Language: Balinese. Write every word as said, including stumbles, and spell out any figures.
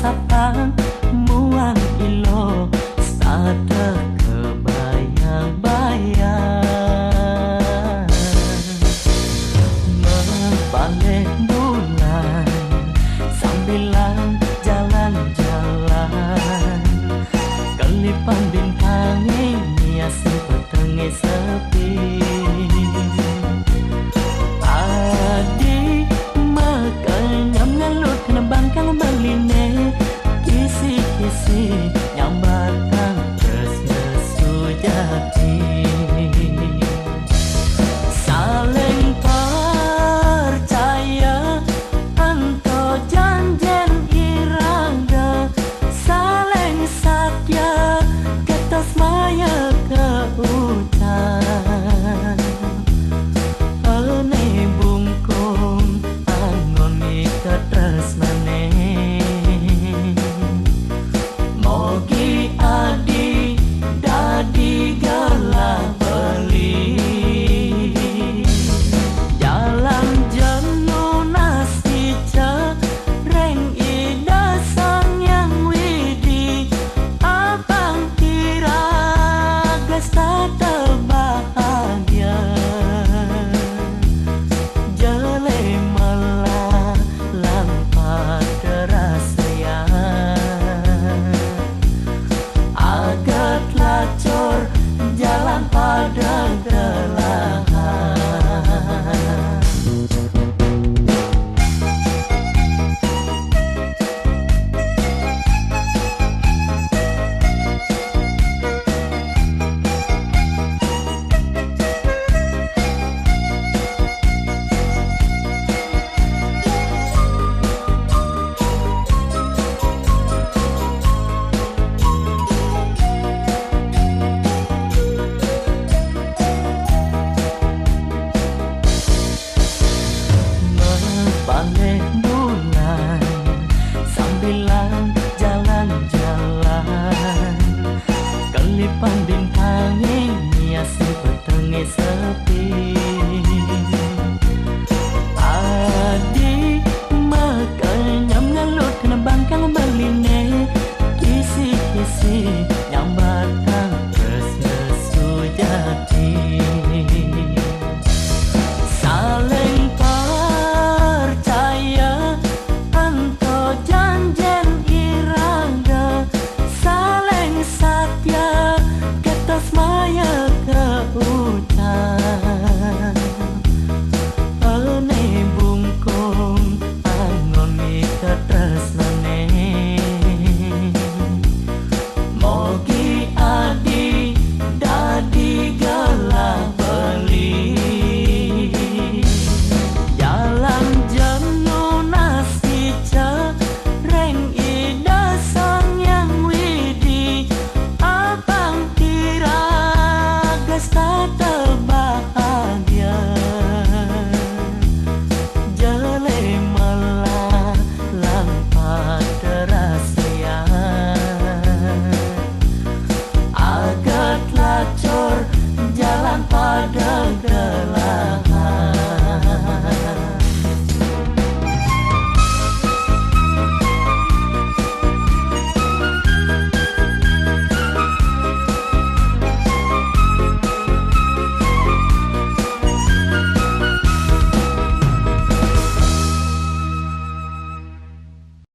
Sapang muang ilo, sata kebayang-bayang. Mepalih bulan, sambilang jalan-jalan. Kelipan bintang ini, asin petengis sepi. Adi makanyam ngelut kena bangkang beline, kisi-kisi nyambatang tresna sujati. Saling percaya anto janjen iraga, saling satya ketos maya keucap. Ene bungkung angon iket tresnane. Mogi adi dadi gelah beli. Jalan jenunas ica reng Ida Sang Hyang Widi, abang iraga sata bahagia. Jele mela lan pada rasaya. Agat lacur jalan pada gelahan. Mepalih bulan, sambilang jalan-jalan. Kelipan bintang ini, asin petengis sepi. Adi makanyam ngelut kena bangkang beline, kisi-kisi nyambatang tresna sujati. Saling percaya anto janjen iraga, saling satya ketos maya keucap. Ene bungkung angon iket tresnane. Mogi adi dadi gelah beli. Jalan jenunas ica reng Ida Sang Hyang Widi, abang iraga sata bahagia. Jele mela lan pada rasaya. Agat lacur jalan pada